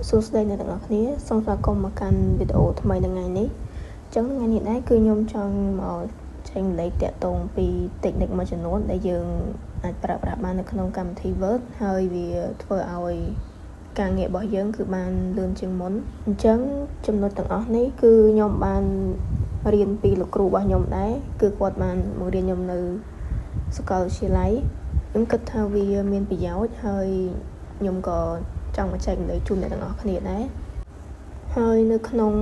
សួស្តីអ្នកទាំងអស់គ្នាសូមស្វាគមន៍មកកាន់វីដេអូថ្មីនៅថ្ងៃនេះអញ្ចឹងថ្ងៃនេះដែរគឺខ្ញុំចង់មកចែករំលែកតាក់ទងពី technique មួយចំនួនដែលយើងអាចប្រើប្រាស់បាននៅក្នុងកម្មវិធី Word ហើយវាធ្វើឲ្យការងាររបស់យើងគឺបានលឿនជាងមុនអញ្ចឹងចំណុចទាំងអស់នេះគឺខ្ញុំបានរៀនពីលោកគ្រូរបស់ខ្ញុំដែរគឺគាត់បានបង្រៀនខ្ញុំនៅសាកលវិទ្យាល័យខ្ញុំគិតថាវាមានប្រយោជន៍ហើយខ្ញុំក៏ចង់មកចែករំលែកជូនអ្នកទាំងអស់គ្នាដែរហើយនៅក្នុង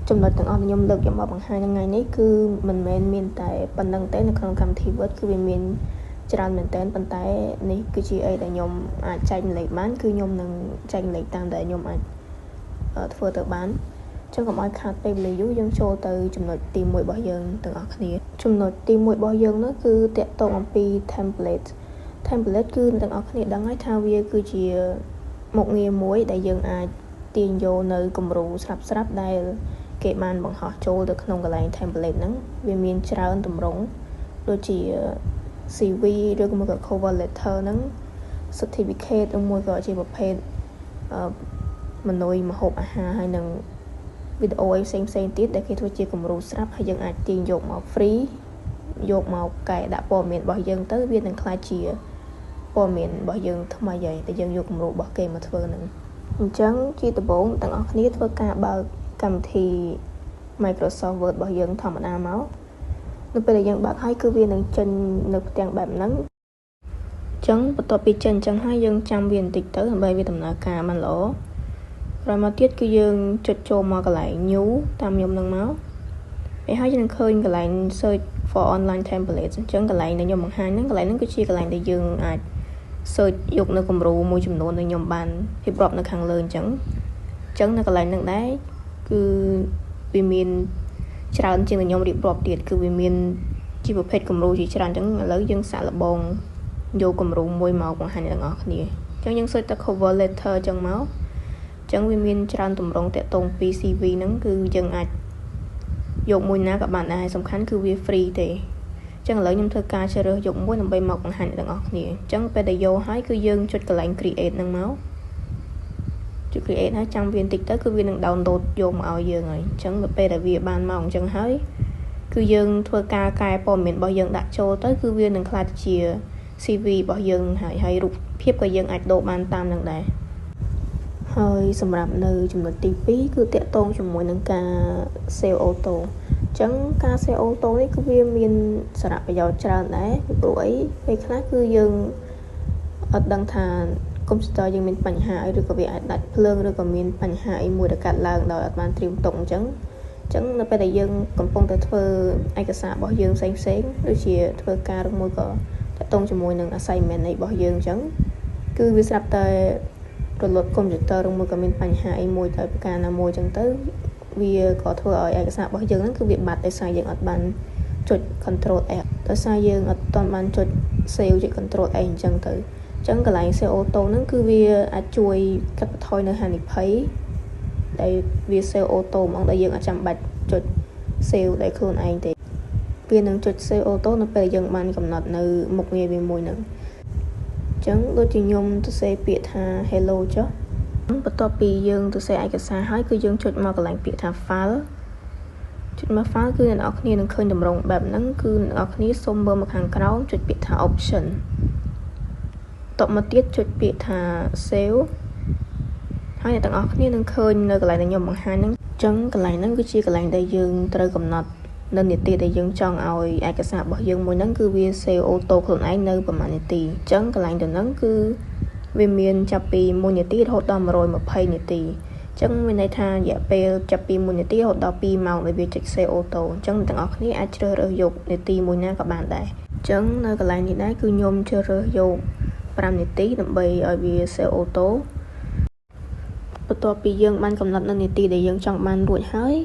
ចំណុចទាំងអស់ដែលខ្ញុំលើកយកមកបង្ហាញនៅថ្ងៃនេះគឺមិនមែនមានតែប៉ុណ្ណឹងទេនៅក្នុងកម្មវិធី Word គឺវាមានច្រើនមែនទែនប៉ុន្តែនេះគឺជាអីដែលខ្ញុំអាចចែករំលែកបានគឺខ្ញុំនឹងចែករំលែកតាមដែលខ្ញុំអាចធ្វើទៅបានចឹងកុំឲ្យខាតពេលវេលាយូរយើងចូលទៅចំណុចទី1របស់យើងទាំងអស់គ្នាចំណុចទី1របស់យើងនោះគឺតាក់ទងអំពី template template គឺអ្នកទាំងអស់គ្នាដឹងហើយថាវាគឺជាមុខងារមួយដែលយើងអាចទាញយកនៅគំរូស្រាប់ស្រាប់ដែលគេបានបង្ហោះចូលទៅក្នុងកន្លែង template ហ្នឹងវាមានច្រើនទម្រង់ដូចជា CV ឬមួយក៏ cover letter ហ្នឹង certificate ឬមួយក៏ជាប្រភេទអឺមនុយម្ហូបអាហារហើយនឹងវីដេអូអីផ្សេងផ្សេងទៀតដែលគេធ្វើជាគំរូស្រាប់ហើយយើងអាចទាញយកមក free យកមកកែដាក់ព័ត៌មានរបស់យើងទៅវានឹងក្លាយជាព័ត៌មានរបស់យើងថ្មីហើយតែយើងយកគំរូរបស់គេមកធ្វើហ្នឹងអញ្ចឹងជាដំបូងទាំងអស់គ្នាធ្វើការបើកកម្មវិធី Microsoft Word របស់យើងធម្មតាមកនៅពេលដែលយើងបើកហើយគឺវានឹងចេញនៅផ្ទាំងបែបហ្នឹងអញ្ចឹងបន្ទាប់ពីចេញអញ្ចឹងហើយយើងចាំវាបន្តិចទៅដើម្បីវាដំណើរការបានល្អក្រោយមកទៀតគឺយើងចុចចូលមកកន្លែង new តាមខ្ញុំនឹងមកពេលហើយយើងនឹងឃើញកន្លែង search for online templates អញ្ចឹងកន្លែងដែលខ្ញុំបង្ហាញហ្នឹងកន្លែងហ្នឹងគឺជាកន្លែងដែលយើងអាច search យកនៅគំរូមួយចំនួនដែលខ្ញុំបានរៀបរាប់នៅខាងលើអញ្ចឹងអញ្ចឹងនៅកន្លែងហ្នឹងដែរគឺវាមានច្រើនជាងដែលខ្ញុំរៀបរាប់ទៀតគឺវាមានជាប្រភេទគំរូជាច្រើនអញ្ចឹងឥឡូវយើងសាកល្បងយកគំរូមួយមកបង្ហាញអ្នកទាំងអស់គ្នាអញ្ចឹងយើង search តែ cover letter អញ្ចឹងមកអញ្ចឹងវាមានច្រើនទម្រង់តាក់ទងពី CV ហ្នឹងគឺយើងអាចយកមួយណាក៏បានដែរសំខាន់គឺវា free ទេអញ្ចឹងឥឡូវខ្ញុំធ្វើការជ្រើសរើសយកមួយដើម្បីមកបង្ហាញអ្នកទាំងអស់គ្នាអញ្ចឹងពេលដែលយកហើយគឺយើងចុចកន្លែង create ហ្នឹងមកចុច create ហើយចាំវាបន្តិចទៅគឺវានឹង download យកមកឲ្យយើងហើយអញ្ចឹងដល់ពេលដែលវាបានមកអញ្ចឹងហើយគឺយើងធ្វើការកែព័ត៌មានរបស់យើងដាក់ចូលទៅគឺវានឹងក្លាយទៅជា CV របស់យើងហើយហើយរូបភាពក៏យើងអាចដូរបានតាមនឹងដែរហើយសម្រាប់នៅចំណុចទី2គឺតាក់ទងជាមួយនឹងការ save auto អញ្ចឹងការ save auto នេះគឺវាមានសារៈប្រយោជន៍ច្រើនដែរពីព្រោះអីពេលខ្លះគឺយើងអត់ដឹងថាកុំព្យូទ័រយើងមានបញ្ហាអីឬក៏វាអាចដាច់ភ្លើងឬក៏មានបញ្ហាអីមួយដែលកើតឡើងដោយអត់បានត្រៀមទុកអញ្ចឹងអញ្ចឹងនៅពេលដែលយើងកំពុងតែធ្វើឯកសាររបស់យើងផ្សេងផ្សេងដូចជាធ្វើការឬមួយក៏តាក់ទងជាមួយនឹង assignment អីរបស់យើងអញ្ចឹងគឺវាស្រាប់តែរលត់កុំព្យូទ័រឬមួយក៏មានបញ្ហាអីមួយទៅប្រការណាមួយអញ្ចឹងទៅវាក៏ធ្វើឲ្យឯកសាររបស់យើងហ្នឹងគឺវាបាត់ដោយសារយើងអត់បានចុច control S ដោយសារយើងអត់ទាន់បានចុច save ចុច control S អញ្ចឹងទៅអញ្ចឹងកន្លែង save auto ហ្នឹងគឺវាអាចជួយកាត់បន្ថយនៅហានិភ័យដែលវា save auto ហ្មងដែលយើងអត់ចាំបាច់ចុច save ដោយខ្លួនឯងទេវានឹងចុច save auto នៅពេលយើងបានកំណត់នៅមុខងារវាមួយហ្នឹងអញ្ចឹងដូចជាខ្ញុំទៅសេពាក្យថា hello ចុះបន្ទាប់ពីយើងទៅសេឯកសារហើយគឺយើងចុចមកកន្លែងពាក្យថា file ចុចមក file គឺអ្នកនរគ្នានឹងឃើញទម្រង់បែបហ្នឹងគឺអ្នកនរគ្នាសូមមើលមកខាងក្រោមចុចពាក្យថា option តបមកទៀតចុចពាក្យថា save ហើយអ្នកទាំងអស់គ្នានឹងឃើញនៅកន្លែងដែលខ្ញុំបង្ហាញហ្នឹងអញ្ចឹងកន្លែងហ្នឹងគឺជាកន្លែងដែលយើងត្រូវកំណត់នៅនាទីដែលយើងចង់ឲ្យឯកសាររបស់យើងមួយហ្នឹងគឺវា save auto ខ្លួនឯងនៅប្រហែលនាទីអញ្ចឹងកន្លែងទៅហ្នឹងគឺវាមានចាប់ពី1នាទីរហូតដល់120នាទីអញ្ចឹងមានន័យថារយៈពេលចាប់ពី1នាទីរហូតដល់2ម៉ោងដែលវាចុច save auto អញ្ចឹងទាំងអស់គ្នាអាចជ្រើសរើសយកនាទីមួយណាក៏បានដែរអញ្ចឹងនៅកន្លែងនេះដែរគឺខ្ញុំជ្រើសរើសយក5នាទីដើម្បីឲ្យវា save auto បន្ទាប់ពីយើងបានកំណត់នៅនាទីដែលយើងចង់បានរួចហើយ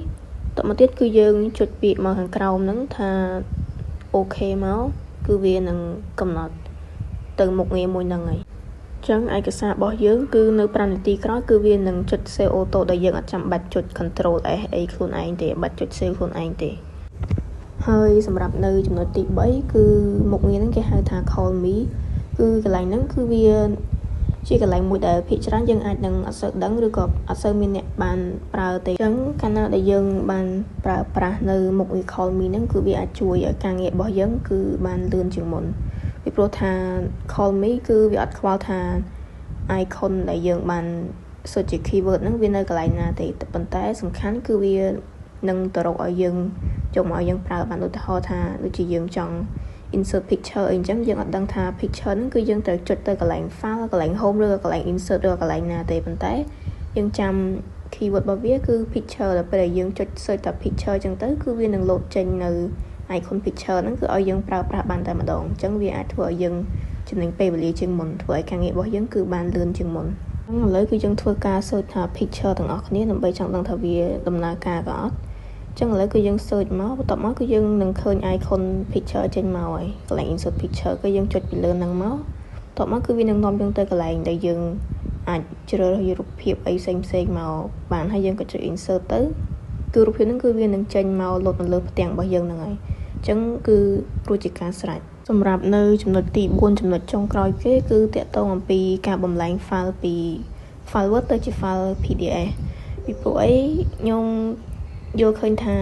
តមកទៀតគឺយើងចុចពាក្យមកខាងក្រោមហ្នឹងថា OK មកគឺវានឹងកំណត់ទៅមុខងារមួយហ្នឹងហើយចឹងឯកសាររបស់យើងគឺនៅ5នាទីក្រោយគឺវានឹងចុច save auto ដែលយើងអត់ចាំបាច់ចុច control S អីខ្លួនឯងទេបាច់ចុច save ខ្លួនឯងទេហើយសម្រាប់នៅចំណុចទី3គឺមុខងារហ្នឹងគេហៅថា call me គឺកន្លែងហ្នឹងគឺវា ជាកន្លែងមួយដែលភាគច្រើនយើងអាចនឹងអត់សូវដឹងឬក៏អត់សូវមានអ្នកបានប្រើទេអញ្ចឹងកាលណាដែលយើងបានប្រើប្រាស់នៅមុខងារ call me ហ្នឹងគឺវាអាចជួយឲ្យការងាររបស់យើងគឺបានលឿនជាងមុនពីព្រោះថា call me គឺវាអត់ខ្វល់ថា icon ដែលយើងបាន search ជា keyword ហ្នឹងវានៅកន្លែងណាទេប៉ុន្តែសំខាន់គឺវានឹងទៅរកឲ្យយើងយកមកឲ្យយើងប្រើបានឧទាហរណ៍ថាដូចជាយើងចង់ insert picture អីអញ្ចឹងយើងអត់ដឹងថា picture ហ្នឹងគឺយើងត្រូវចុចទៅកន្លែង file កន្លែង home ឬក៏កន្លែង insert ឬក៏កន្លែងណាទេប៉ុន្តែយើងចាំ keyword របស់វាគឺ picture ដល់ពេលដែលយើងចុច search តែ picture អញ្ចឹងទៅគឺវានឹង load ចេញនៅ icon picture ហ្នឹងគឺឲ្យយើងប្រើប្រាស់បានតែម្ដងអញ្ចឹងវាអាចធ្វើឲ្យយើងចំណេញពេលវេលាជាងមុនធ្វើឲ្យការងាររបស់យើងគឺបានលឿនជាងមុនឥឡូវគឺយើងធ្វើការ search ថា picture ទាំងអស់គ្នាដើម្បីចង់ដឹងថាវាដំណើរការក៏អត់ចឹងឥឡូវគឺយើង search មកបន្ទាប់មកគឺយើងនឹងឃើញ icon picture ចេញមកហើយកន្លែង insert picture គឺយើងចុចពីលើហ្នឹងមកបន្ទាប់មកគឺវានឹងនាំយើងទៅកន្លែងដែលយើងអាចជ្រើសរើសរូបភាពអីផ្សេងផ្សេងមកបានហើយយើងក៏ចុច insert ទៅគឺរូបភាពហ្នឹងគឺវានឹងចេញមកលោតនៅលើផ្ទាំងរបស់យើងហ្នឹងហើយអញ្ចឹងគឺរួចជាការស្រេចសម្រាប់នៅចំណុចទី4ចំណុចចុងក្រោយគេគឺតាក់ទងអំពីការបំលែង file ពី file Word ទៅជា file PDF ពីព្រោះអីខ្ញុំយល់ឃើញថា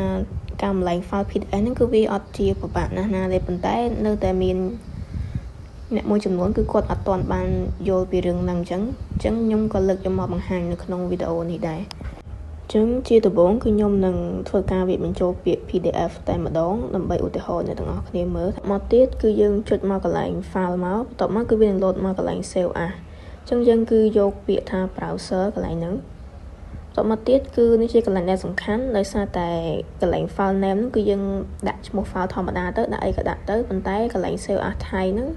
ការបំលែង file PDF ហ្នឹងគឺវាអត់ជាពិបាកណាស់ណាទេប៉ុន្តែនៅតែមានអ្នកមួយចំនួនគឺគាត់អត់ទាន់បានយល់ពីរឿងហ្នឹងអញ្ចឹងអញ្ចឹងខ្ញុំក៏លើកយកមកបង្ហាញនៅក្នុងវីដេអូនេះដែរចឹងជាដំបូងគឺខ្ញុំនឹងធ្វើការវាយបញ្ចូលពាក្យ PDF តែម្ដងដើម្បីឧទាហរណ៍អ្នកទាំងអស់គ្នាមើលមកទៀតគឺយើងចុចមកកន្លែង file មកបន្ទាប់មកគឺវានឹង load មកកន្លែង save as ចឹងយើងគឺយកពាក្យថា browser កន្លែងហ្នឹង តមកទៀតគឺនេះជាកន្លែងដែលសំខាន់ដោយសារតែកន្លែង file name ហ្នឹងគឺយើងដាក់ឈ្មោះ file ធម្មតាទៅដាក់អីក៏ដាក់ទៅប៉ុន្តែកន្លែង save as type ហ្នឹង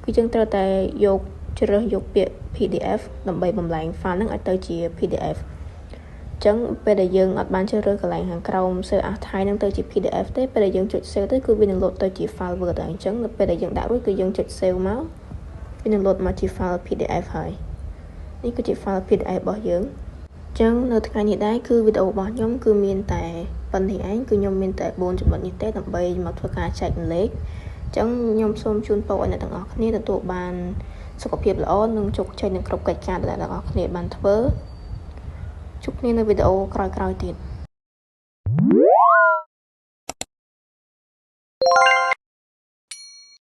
គឺយើងត្រូវតែយកជ្រើសយកពាក្យ PDF ដើម្បីបំលែង file ហ្នឹងឲ្យទៅជា PDF ចឹងពេលដែលយើងអត់បានជ្រើសរើសកន្លែងខាងក្រោម save as type ហ្នឹងទៅជា PDF ទេពេលដែលយើងចុច save ទៅគឺវានឹង load ទៅជា file Word ហើយអញ្ចឹងនៅពេលដែលយើងដាក់រួចគឺយើងចុច save មកវានឹង load មកជា file PDF ហើយនេះគឺជា file PDF របស់យើងចឹងនៅថ្ងៃនេះដែរគឺវីដេអូរបស់ខ្ញុំគឺមានតែប៉ុណ្ណេះឯងគឺខ្ញុំមានតែ4ចំណុចនេះទេដើម្បីមកធ្វើការចែករំលែកចឹងខ្ញុំសូមជូនពរឲ្យអ្នកទាំងអស់គ្នាទទួលបានសុខភាពល្អនិងជោគជ័យនៅគ្រប់កិច្ចការដែលអ្នកទាំងអស់គ្នាបានធ្វើជួបគ្នានៅវីដេអូក្រោយៗទៀត។